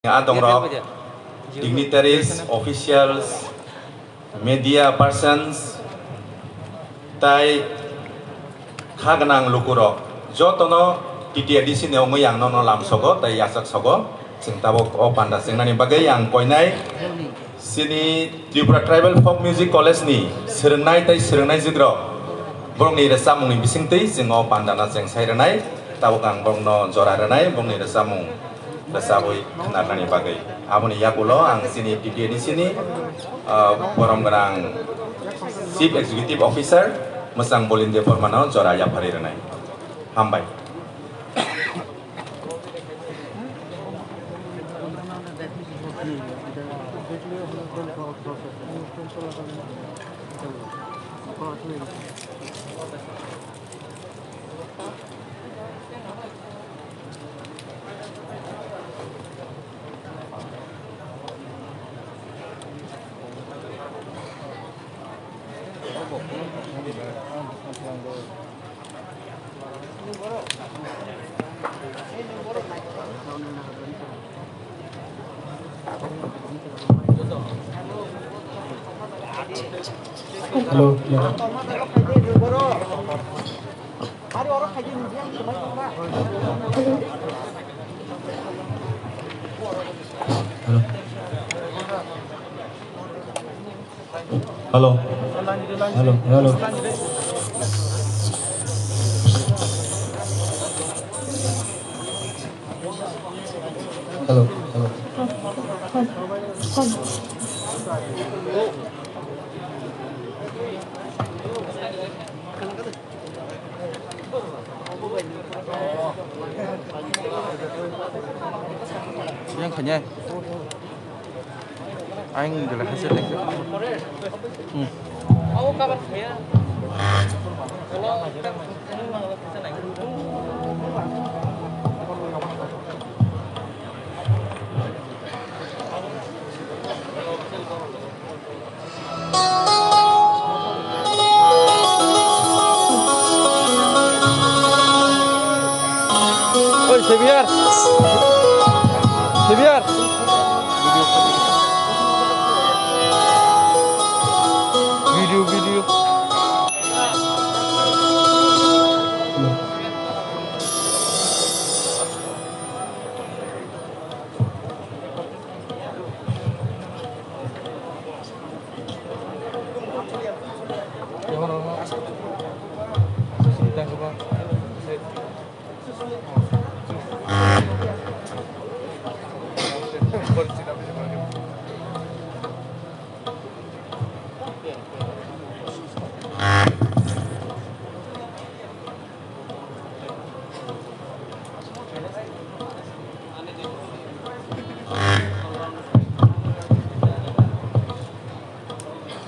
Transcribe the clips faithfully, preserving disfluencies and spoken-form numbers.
Adongrok, dignitaries, officials, media persons, tai kha gwnang lukurok jotono T T A D C ni wngwi ang nono lamsogo tai yachak sogo. Chwng tabuk o panda chengnani bagwi ang koinai chini Tripura Tribal Folk Music College ni swrwngnai tai swrwngnai jigrok borokni rwchapmungni bisingtwi chwng o pandano cheng sai rwnai. Tabuk ang borokno jora rwnai, borokni rwchapmung rwchabwi khwnarnani bagwi. Aboni yagulo ang chini T T A D C ni, ah, borom gwnang Chief Executive Officer mwchang Bolin Debbarmano jora yapharwi rwnai. Hambai. Hello. Hello. Hello. Hello. Hello. Hello. Yang khanya. Aing gila hasil lagi. Hmm. Oi, Xavier. Xavier. Video, video.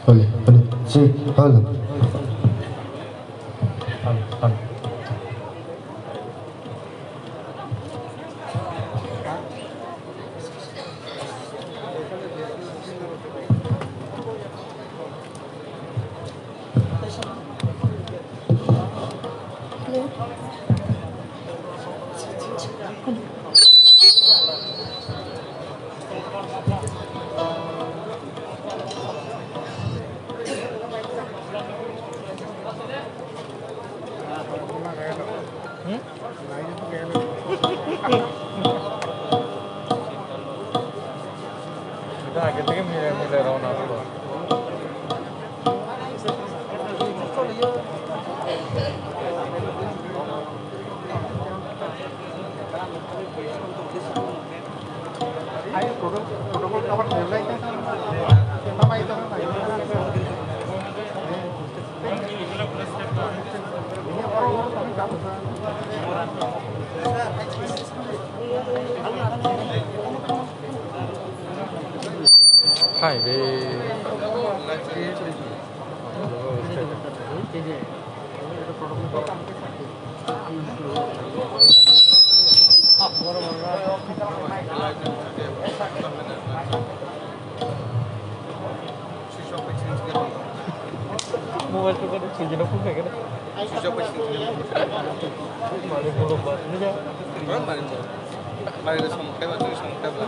Hello, hello. See, hello. Hello, hello. Hmm? Age theke mile, mile rona puro. Hai de. Mobile to kare chhinjina phone khaikhe na. Switch off bai chhinjina. Mane boro bat ni ja. Boro mane mo. Mane samung kaiba, twi samung kaiba.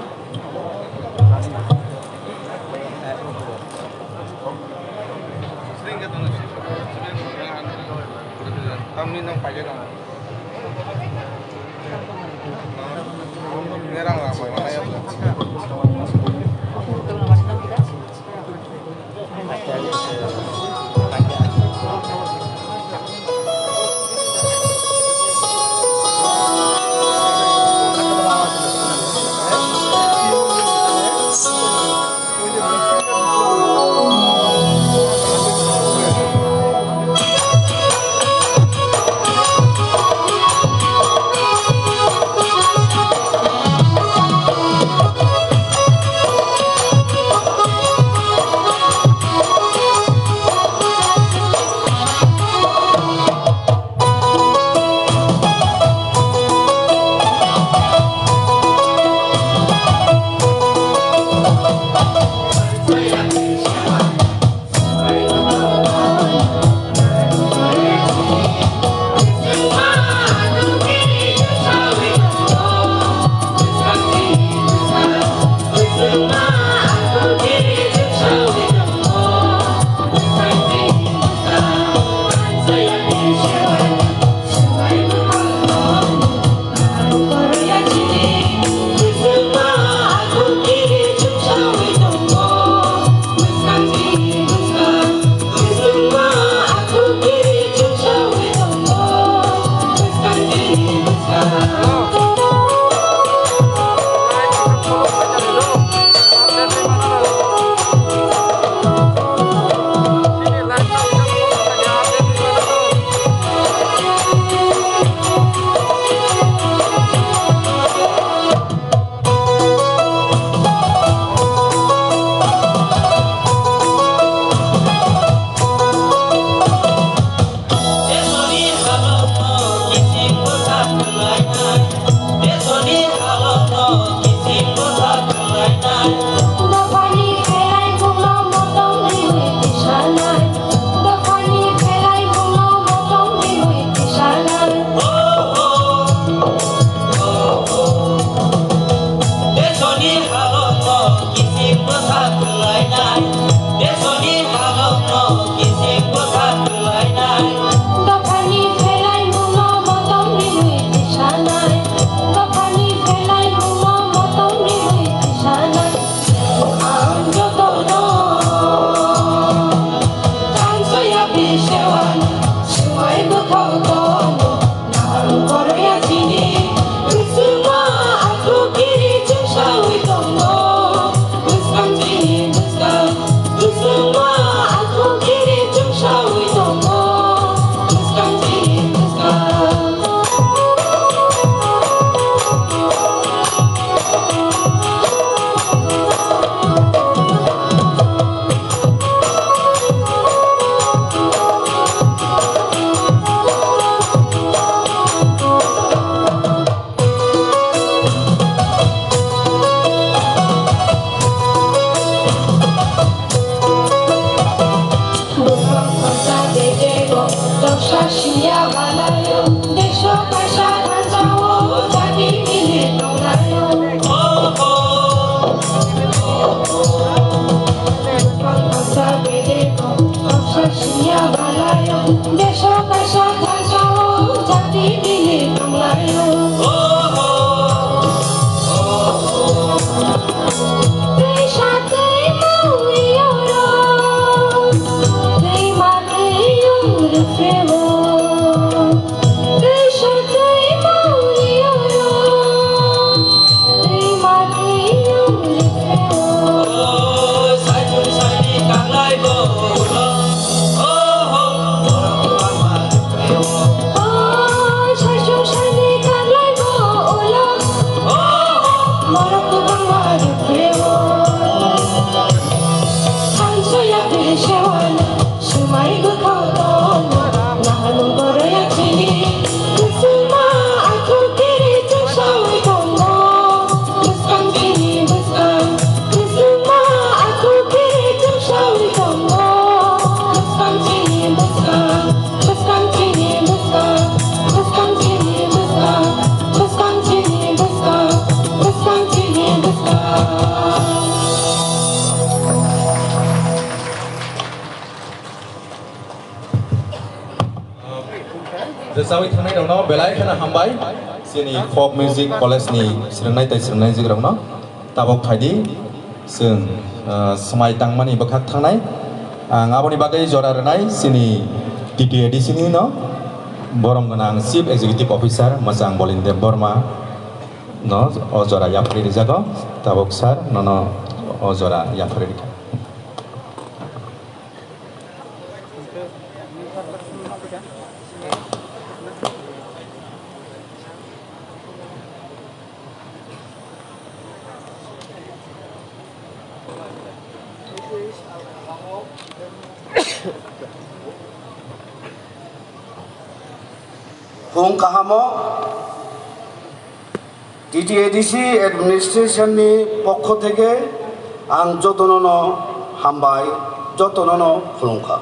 Desoni halokno kisik bwsa kwlainai. Desoni halokno kisik bwsa kwlainai. Dophani phelai mungno motom riwi tisanai. Dophani phelai mungno motom riwi tisanai. Ang jotono tangsoya bisewano swmai bwkhao tongo. Rwchapwi thangnai rokno belai kheno hambai, chini folk music college ni swrwngnai tei swrwngnai jigrokno tabuk phaidi chwng, ah, swmai tangmani bwkhak thangnai. Ang aboni bagwi jora rwnai chini T T A D C ni no borom gwnang Chief Executive Officer Mwchang Bolin Deb Borma no o jora yapharwi rijago. Tabuk sir nono o jora yapharwi rikha. Khung kahamo T T A D C administration ni pokho theke ang jotono no hambai, jotono no khulumkha.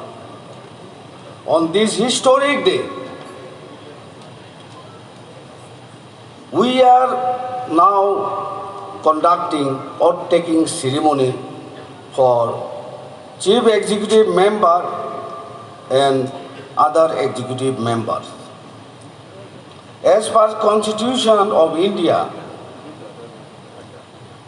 On this historic day, we are now conducting oath-taking ceremony for Chief Executive Member and other executive members. As per Constitution of India,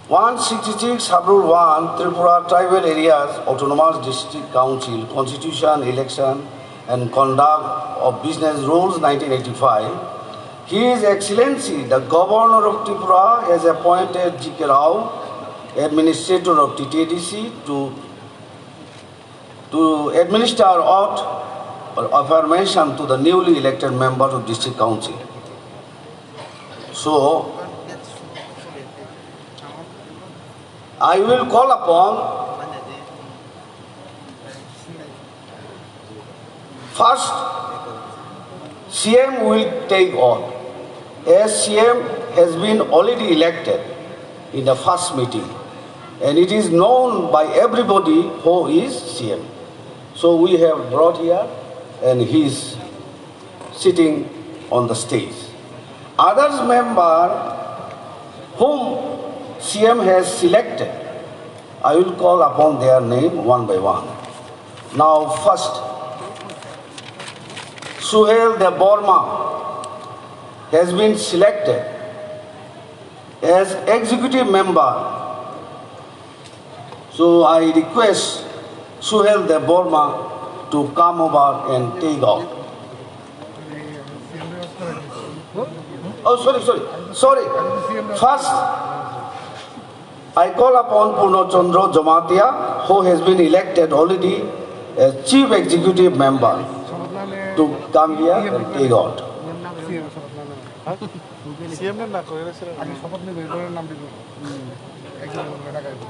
one sixty-six Schedule one, Tripura Tribal Areas Autonomous District Council Constitution, Election and Conduct of Business Rules nineteen eighty-five, His Excellency the Governor of Tripura has appointed G K Rao, Administrator of T T A D C, to to administer oath or affirmation to the newly elected members of District Council. So, I will call upon first C M will take oath, as C M has been already elected in the first meeting, and it is known by everybody who is C M. So we have brought here, and he is sitting on the stage. Others member whom C M has selected, I will call upon their name one by one. Now first, Suhel Debbarma has been selected as executive member. So I request Suhel Debbarma to come over and take oath. Oh, sorry, sorry, sorry. First, I call upon Purno Chandra Jamatia, who has been elected already as Chief Executive Member, to come here and take oath. C M এর না করে রেখেছিলেন। আমি শপথ নেব, এরপরে নাম দিব। হুম। একজন করে টাকা দিব।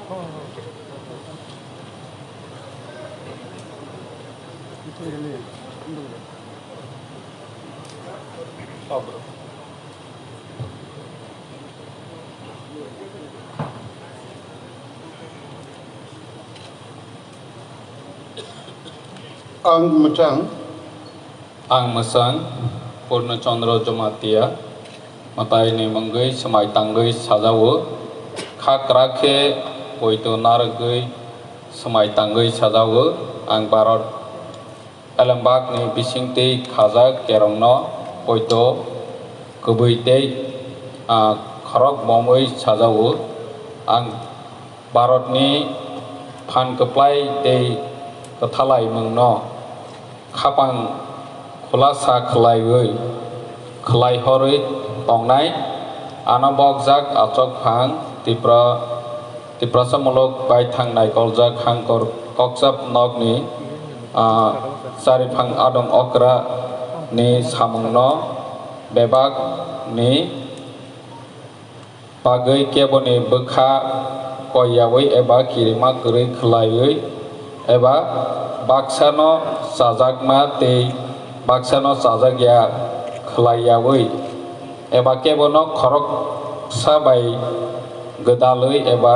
Ang mwchang. Ang mwchang Purno Chandra Jamatia, mwtai ni mungwi swmai tangwi sajao, kha kwrak khe poito narwgwi swmai tangwi sajao. Ang Bharat elembak ni bisingtwi khajak kerongno poito kwbwi tei, ah, khorok bomwi sajao. Ang Bharatni phan kwplai tei kwthalaimungno khapang khulasa khwlaiwi, khwlaihorwi tongnai. Ano bokjak achokphang Tipra, Tiprasa muluk baithang naikoljak Hangkor Kokchap nokni, ah, chariphang adong okra ni samungno bebak ni bagwi keboni bwkha koiyaui eba kirima kwrwi khwlaiwi eba baksano chajakma tei baksano chajakya khwlaiyaui eba kebono khoroksa bai gwdalwi eba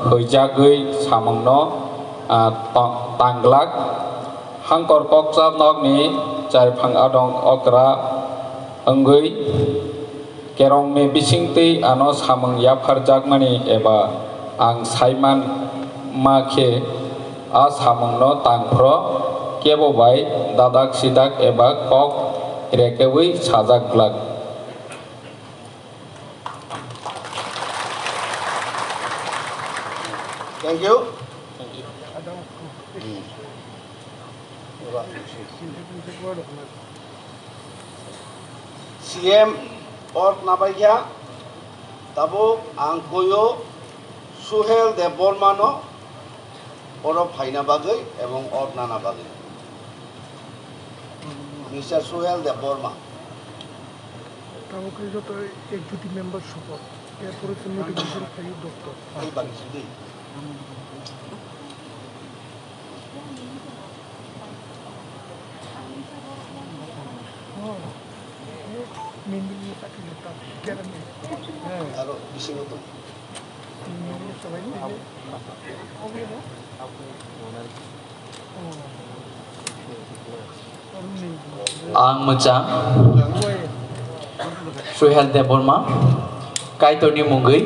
huijagwi samungno, ah, tong-, tangglak. Hangkor Kokchap nokni chariphang adong okra wngwi kerongni bisingtwi ano samung yapharjakmani eba ang saiman ma khe a samungno tangphro kebo bai dadak sidak eba kok rekewi sajak glak. Thank you. C M or nabaikha, tabuk ang koyo Suhel Debbarma no oro phaina bagwi ebong or nana bagwi. Mister Suhel Debbarma. Tabuk khe joto executive member support. Erpore khe motivation khlai doctor. Ei bagwi sidi. Aro bisingo tong. Ang mwchang Suhel Debbarma, Kaitorni mungwi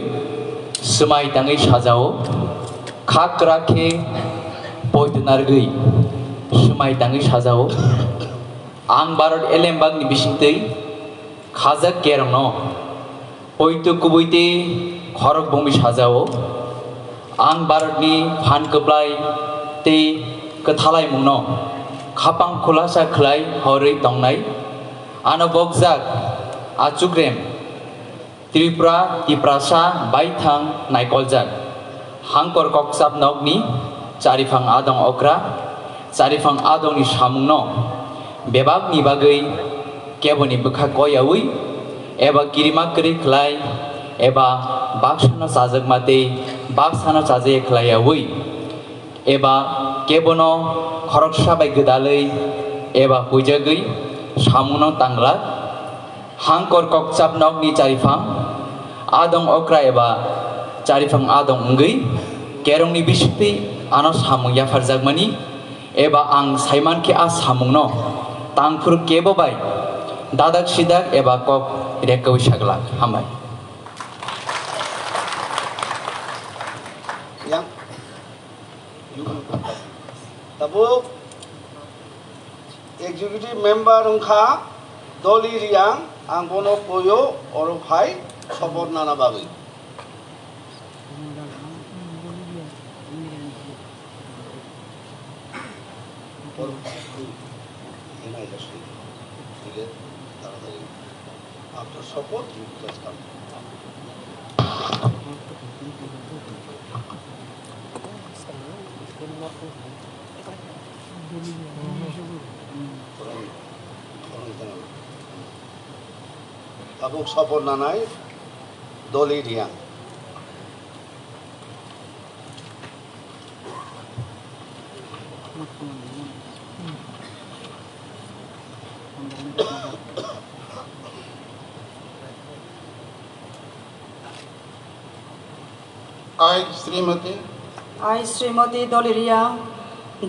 swmai tangwi sajao, kha kwrak khe poito narwgwi swmai tangwi sajao. Ang Bharat elembakni bisingtwi khajak kerongno poito kubui tei khorok bongwi sajao. Ang Bharatni phan kwplai tei kwthalaimungno khapang khulasa khlai horwi tongnai. Ano bokjak achukrem Tripura, Tiprasa baithang naikoljak. Hangkor kokchap nokni chariphang adong okra, chariphang adongni samungno bebakni bagwi keboni bwkha koiyaui eba kirima kwrwi khlai eba baksano chajakma tei baksano chajaya khlaiyaui eba kebono khoroksa bai gwdalwi eba huijagwi samungno tanglak. Hangkor kokchap nokni chariphang adong okra eba chariphang adong wngwi kerongni bisingtwi ano samung yapharjakmani eba ang saimankhe a samungno tangphuru kebo bai dadak sidak eba kok rekkaui saglak. Hambai. Yang. Tabuk executive member wngkha Doli Riang, ang bono koyo oro phai support nana bagwi. After support, you just come. Tabuk support nanai Doli Riang. I, Srimati. I, Srimati Doli Riang,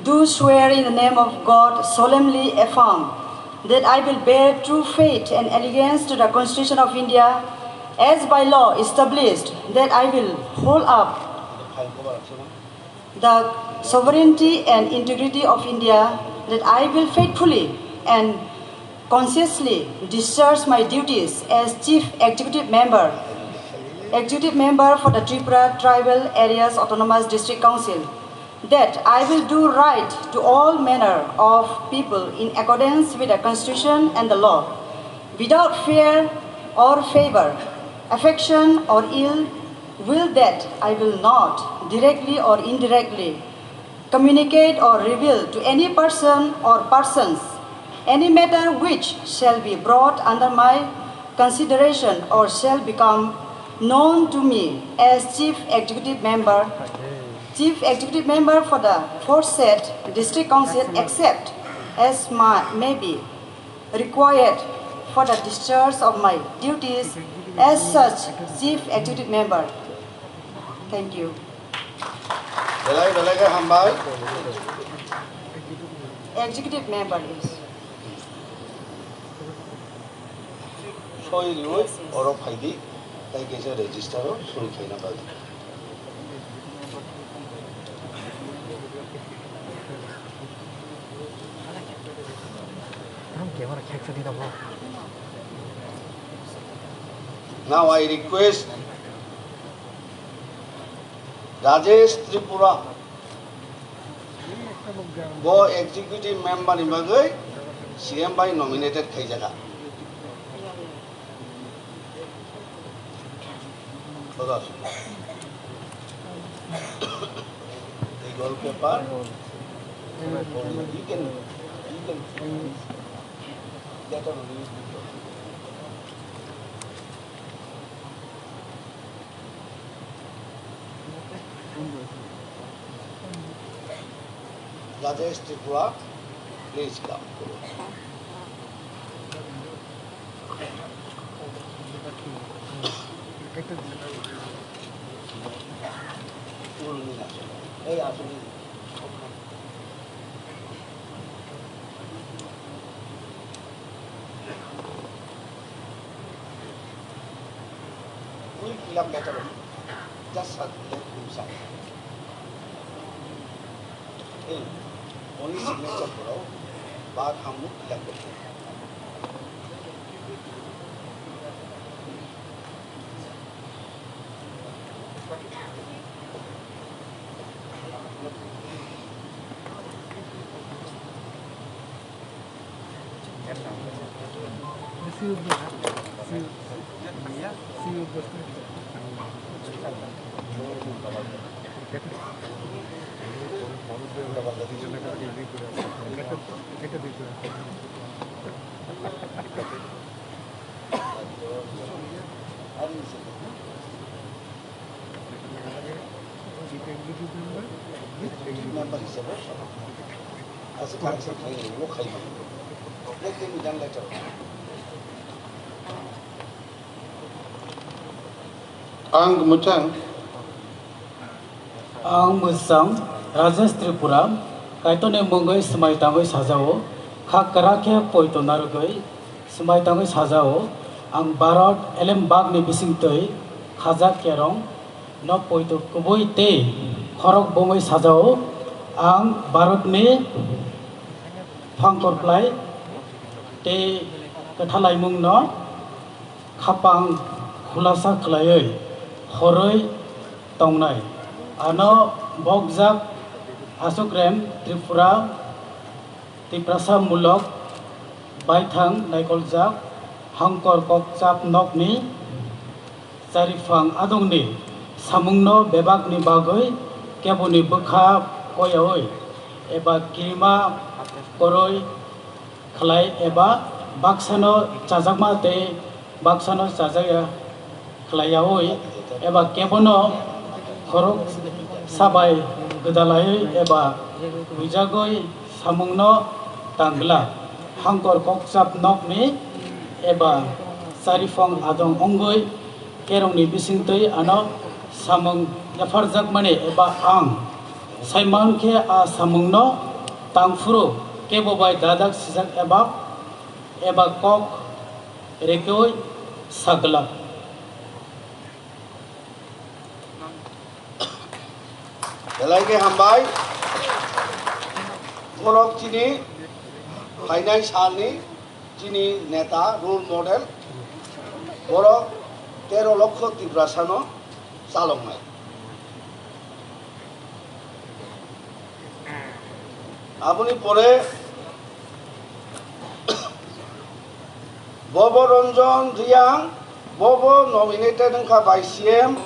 do swear in the name of God, solemnly affirm that I will bear true faith and allegiance to the Constitution of India as by law established, that I will hold up the sovereignty and integrity of India, that I will faithfully and conscientiously discharge my duties as Chief Executive Member, Executive Member for the Tripura Tribal Areas Autonomous District Council, that I will do right to all manner of people in accordance with the Constitution and the law, without fear or favor, affection or ill will, that I will not, directly or indirectly, communicate or reveal to any person or persons any matter which shall be brought under my consideration or shall become known to me as Chief Executive Member, Chief Executive Member for the foresaid District Council, except as my, may be required for the discharge of my duties as such Chief Executive Member. Thank you. Belai belai khe hambai. Executive member is. Soi riwi oro phaidi, tai kaisa register o soi khaina bagwi. Now I request Rajesh Tripura, bo executive member ni bagwi C M bai nominated khaijak. Legal paper. You can, you can get a release. Rajesh Tripura, please come. এই আসলে Ui, kilam better. Just a little inside. Hey, only signature bro. But हम लोग किला करते हैं। Member হিসেবে আছে, কালেকশন খাই নাই, ও খাই নাই। Let them be done later. Ang mwchang. Ang mwchang Rajesh Tripura, Kaitorni mungwi swmai tangwi sajao, kha kwrak khe poito narwgwi swmai tangwi sajao, ang Bharat elem bagni bisingtwi khajak kerong no poito kubui tei khorok bongwi sajao, ang Bharatni phangkor klai tei kwthalaimungno khapang khulasa khlaiwi horwi tongnai. Ano bokjak Aswkrem Tripura Tiprasa mulok baithang naikoljak hangkor kokchap nokni chariphang adongni samungno bebakni bagwi keboni bwkha koiyaui eba kirima koroi khlai eba baksano chajakma tei baksano chajakya khlaiyaui eba kebono khorok sabai gwdalaiwi eba huijagwi samungno tangla. Hangkor kokchap nokni eba chariphang adong wngwi kerongni bisingtwi ano samung yapharjakmani eba ang saimankhe a samungno tangphuru kebo bai dadak sijak eba, eba kok rekoi sagla. Belai khe hambai. Borok chini phainai salni chini neta, role model. Borok tero lokho Tiprasano chaloknai. Aboni pore Bobo Ranjan Reang, bobo nominated wngkha by C M,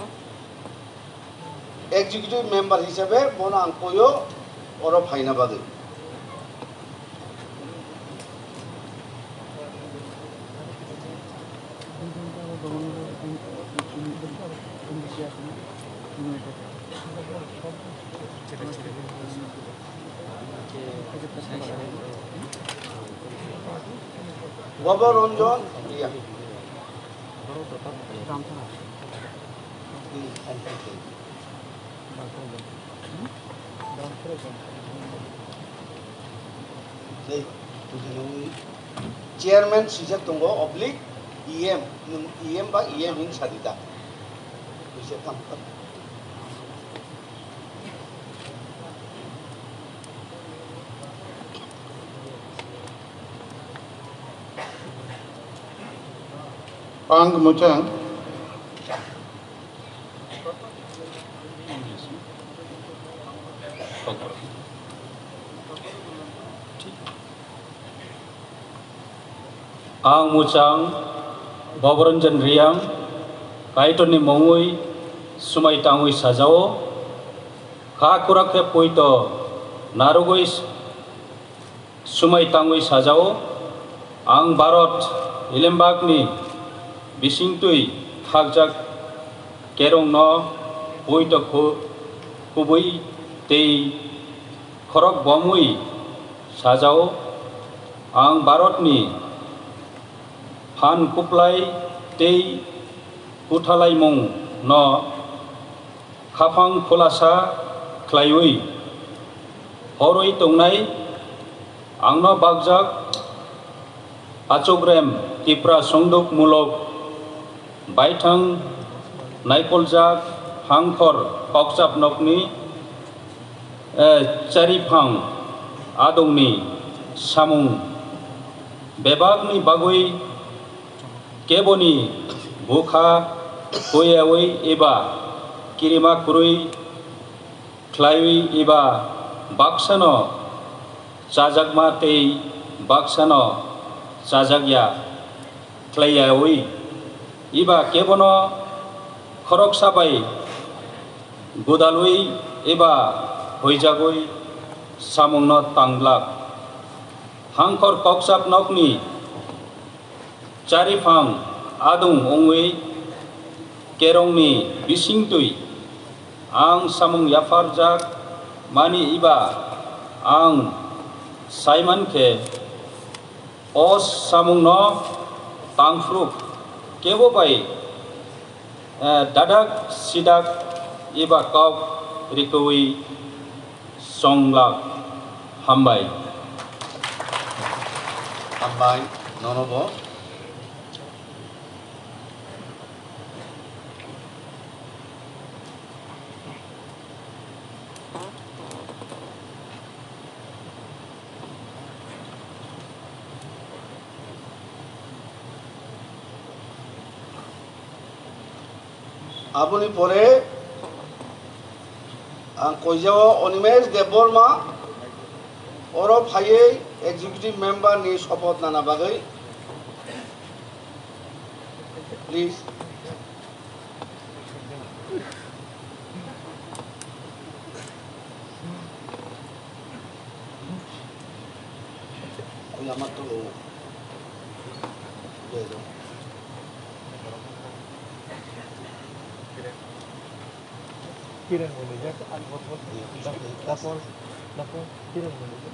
executive member hisabe bono ang koyo oro phaina bagwi. Bobo Ranjan Reang. Tei, tei nung chairman swijak tongo, oblique E M, nung E M ba E M hin sadi da. Bisa tam tam. Ang mwchang. Ang mwchang Bhabaranjan Reang, Kaitorni mungwi swmai tangwi sajao, kha kwrak khe poito narwgwi swmai tangwi sajao, ang Bharat Elembakni bisingtwi khakjak kerongno poito khu-, kubui tei khorok bomwi sajao, ang Bharatni phan kuplai tei kuthalaimungno khaphang khulasa khlaiwi horwi tongnai, angno bakjak achukrem Tipra songdukmulok baithang naikoljak hangkhor kokchap nokni, eh, chariphang adongni samung bebakni bagwi keboni bwkha koiyawi eba kirima kwrwi khlaiwi eba baksano chajakma tei baksano chajakya khlaiyawi eba kebono khoroksa bai gwdalwi eba huijagwi samungno tanglak. Hangkhor kokchap nokni chariphang adung wngwi kerongni bisingtwi ang samung yapharjak mani eba ang saiman khe o samungno tangphru kebo bai, eh, dadak sidak eba kok rikwi songlak. Hambai. Hambai, nono bo. Aboni pore ang koijao Animesh Debbarma, oro phaiwi executive member ni sopoth nana bagwi. Please. Kiran Manager. Tapos, tapos Kiran Manager.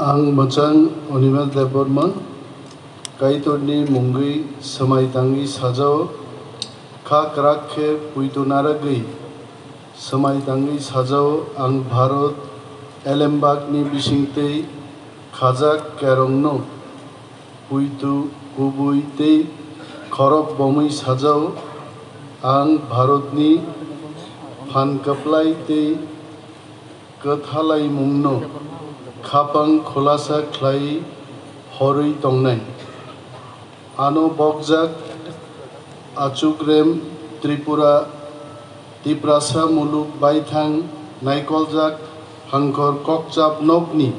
Ang mwchang Animesh Debbarma, Kaitorni mungwi swmai tangwi sajao, kha kwrak khe puitu narwgwi swmai tangwi sajao, ang Bharat Elembakni bisingtwi khajak kerongno puitu kubui tei khorok bomwi sajao, ang Bharatni phan kwplai tei kwthalaimungno khapang khulasa khlai horwi tongnai. Ano bokjak achukrem Tripura, Tiprasa muluk baithang naikoljak hangkhor kokchap nokni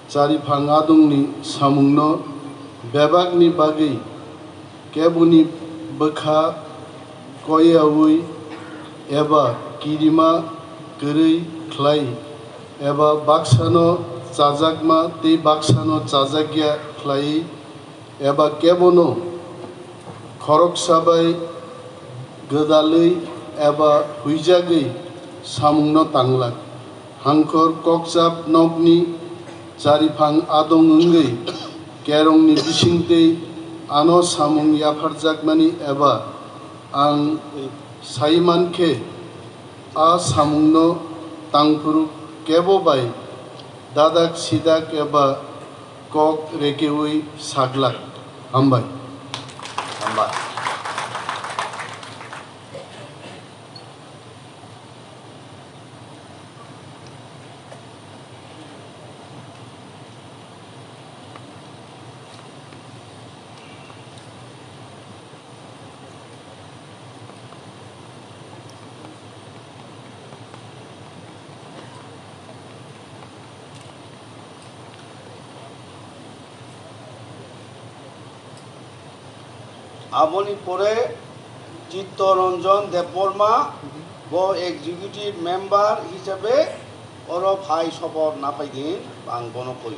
chariphang adungni samungno bebakni bagwi keboni bwkha koiyawi eba kirima kwrwi khlai eba baksano chajakma tei baksano chajakya khlai eba kebono khoroksa bai gwdalwi eba huijagwi samungno tanglak. Hangkhor kokchap nokni chariphang adong wngwi kerongni bisingtwi ano samung yapharjakmani eba ang sai mankhe a samungno tangphuru kebo bai dadak sidak eba kok rekeui saglak. Hambai. Hambai. Aboni pore Chittoranjan Debbarma, bo executive member hisabe oro phai sopo naphai din, ang bono koi.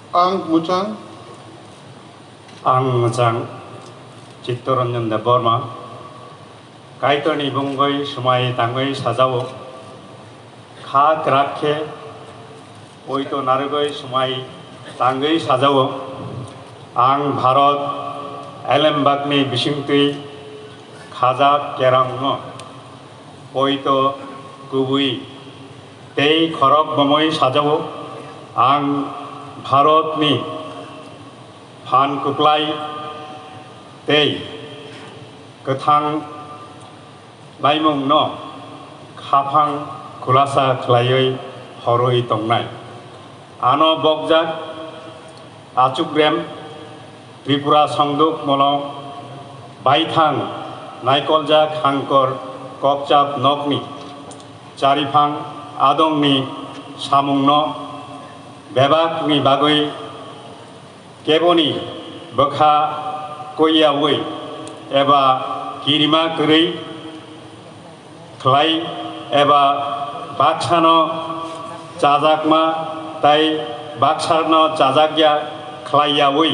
Ang mwchang. Ang mwchang Chittoranjan Debbarma. Kaitorni bungwi swmai tangwi sajao. Kha kwrak khe poito narwgwi swmai tangwi sajao. Ang Bharat elembakni bisingtwi khajak kerongno poito kubui tei khorok bomwi sajao. Ang Bharatni phan kwplai tei kwthang laimungno khaphang khulasa khlaiwi horwi tongnai. Ano bokjak achukrem Tripura Songduk Molo baithang naikoljak Hangkor Kokchap nokni chariphang adongni samungno bebakni bagwi keboni bwkha koiyaui eba kirima kwrwi khlai eba baksano chajakma tai baksano chajakya khlaiyaui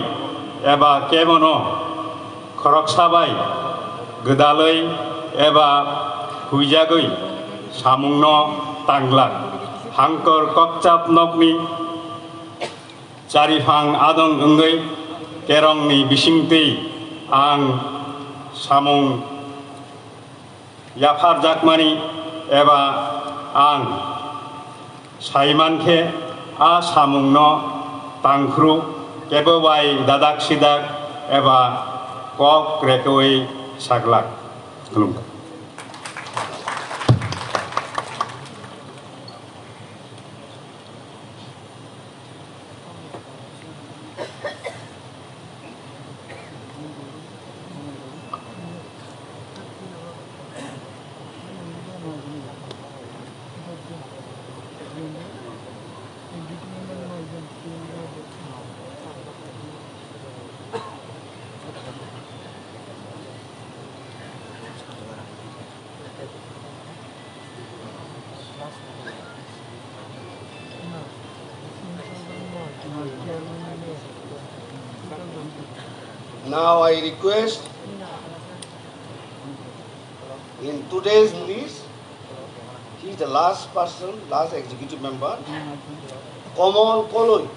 eba kebono khoroksa bai gwdalwi eba huijagwi samungno tanglak. Hangkor Kokchap nokni chariphang adong wngwi kerongni bisingtwi ang samung yapharjakmani eba ang saimankhe a samungno tangphru kebo bai dadak sidak eba kok rekeui saglak. Khulumkha. Now I request in today's list, he is the last person, last executive member, Komol Koloi.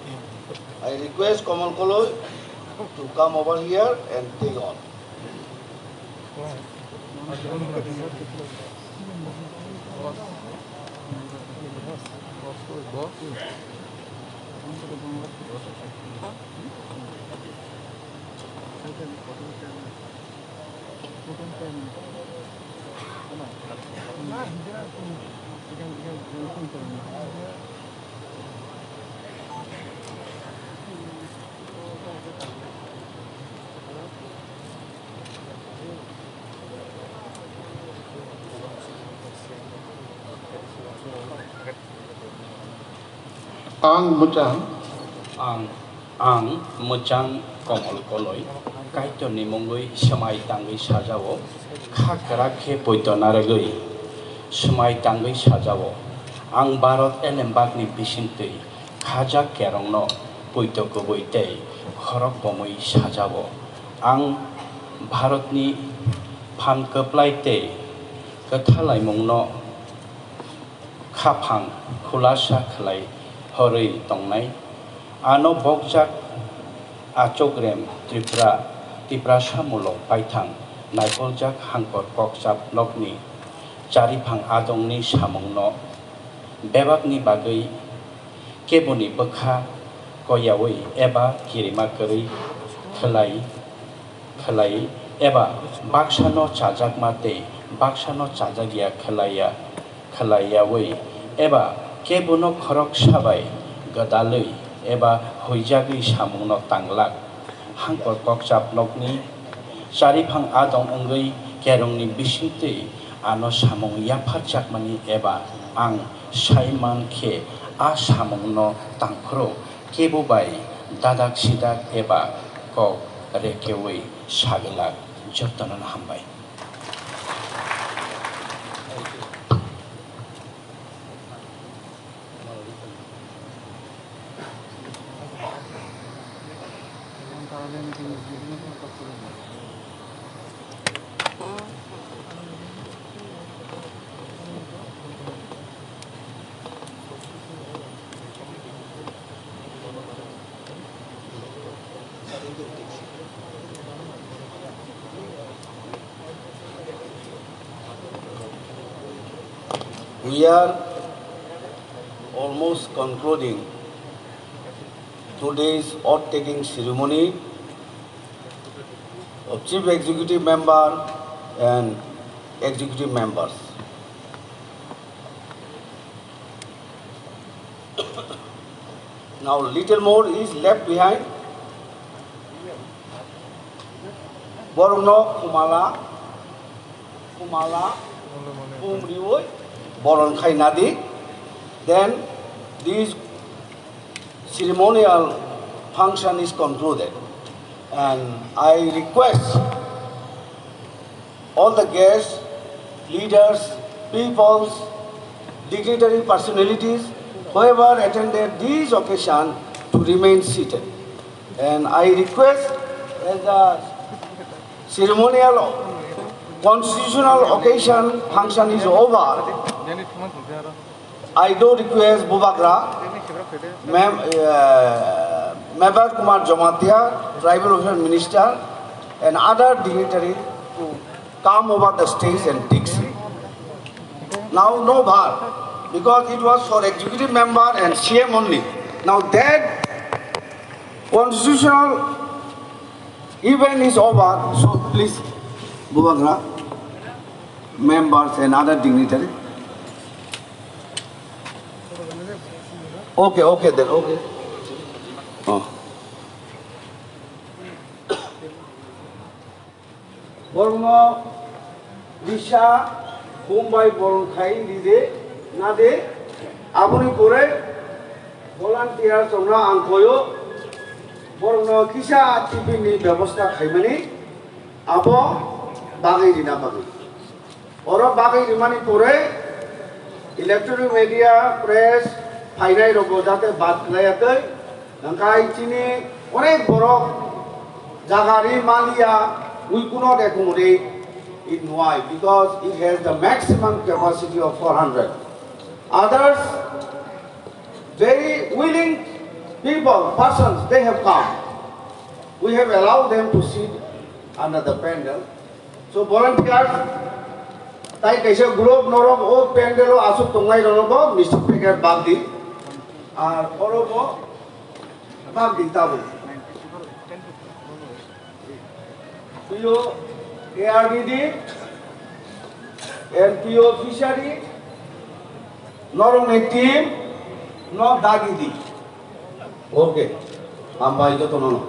I request Komol Koloi to come over here and take on. Ang mwchang. Ang, ang mwchang Komol Koloi, Kaitorni mungwi swmai tangwi sajao, kha kwrak khe poito narwgwi. Swmai tangwi sajao. Ang Bharat elembakni bisingtwi khajak kerongno poito kubui tei khorok bomwi sajao. Ang Bharatni phan kwplai tei kwthalaimungno khaphang khulasa khlai horwi tongnai. Ano bokjak achokrem Tripura, Tiprasa mulok paithang naikoljak Hangkor Kokchap nokni chariphang adongni samungno bebakni bagwi keboni bwkha koyaui eba kirima kwrwi khlai, khlai eba baksano chajakma tei baksano chajakya khlaiya, khlaiyaui eba kebono khoroksa bai gwdalwi eba huijagwi samungno tanglak. Hangkor Kokchap nokni chariphang adong wngwi kerongni bisingtwi ano samung yapharjakmani eba ang saiman khe a samungno tangphuru kebo bai dadak sidak eba kok rekeui sagwlak. Jotono no hambai. We are almost concluding today's oath-taking ceremony of Chief Executive Member and Executive Members. Now little more is left behind. Borokno khumala, khumala, khum riui boron khaina di. Then this ceremonial function is concluded. And I request all the guests, leaders, peoples, dignitary personalities, whoever attended this occasion to remain seated. And I request, as the ceremonial constitutional occasion function is over, I do request Bubagra, Mem-, uh, Mebar Kumar Jamatia, Tribal Welfare Minister, and other dignitary to come over the stage and take seat. Now no bar, because it was for executive member and C M only. Now that constitutional event is over, so please, Bubagra, members and other dignitary. Okay, okay then, okay. Oh. Borokno bisa khum bai boron khai ride, nade, aboni pore volunteers rokno ang koyo, borokno kisa tiffin ni bebosta khaimani, abo bagwi rina bagwi. Oro bagwi rimani pore electronic media, press, phainai rokbo jate bad khlaiya tei, hwnkhe chini onek borok jaga ri maliya, we could not accommodate in Nwai because it has the maximum capacity of four hundred. Others, very willing people, persons, they have come. We have allowed them to sit under the pandal. So volunteers, tai kaisa group norok o pandal o aswk tongnai rokno bo misti packet bag di. Ar oro bo bag di tabuk. P O A R D D, and P O Fishery, norokni team no dagi di. Okay, hambai jotono no.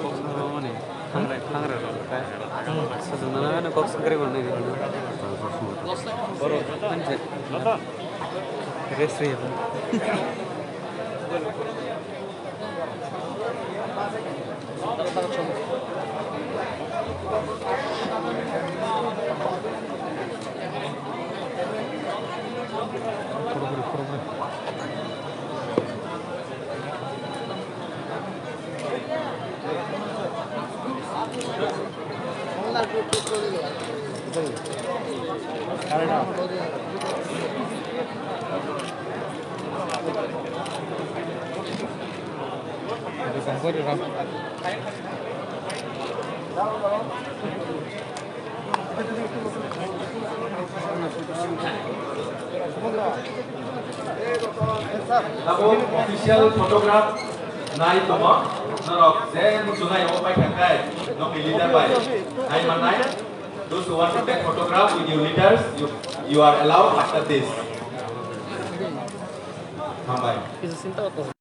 Kok sangrwmani, thangrai, thangrai rok, tei sajwknani kok sangrwi mannai rw. Rest rw. Tabuk official photograph nai tongo, norok je muchunai omo paithak khai, nokni leader bai nai mannai. Those who want to take photograph with your leaders, you, you are allowed after this. Hambai.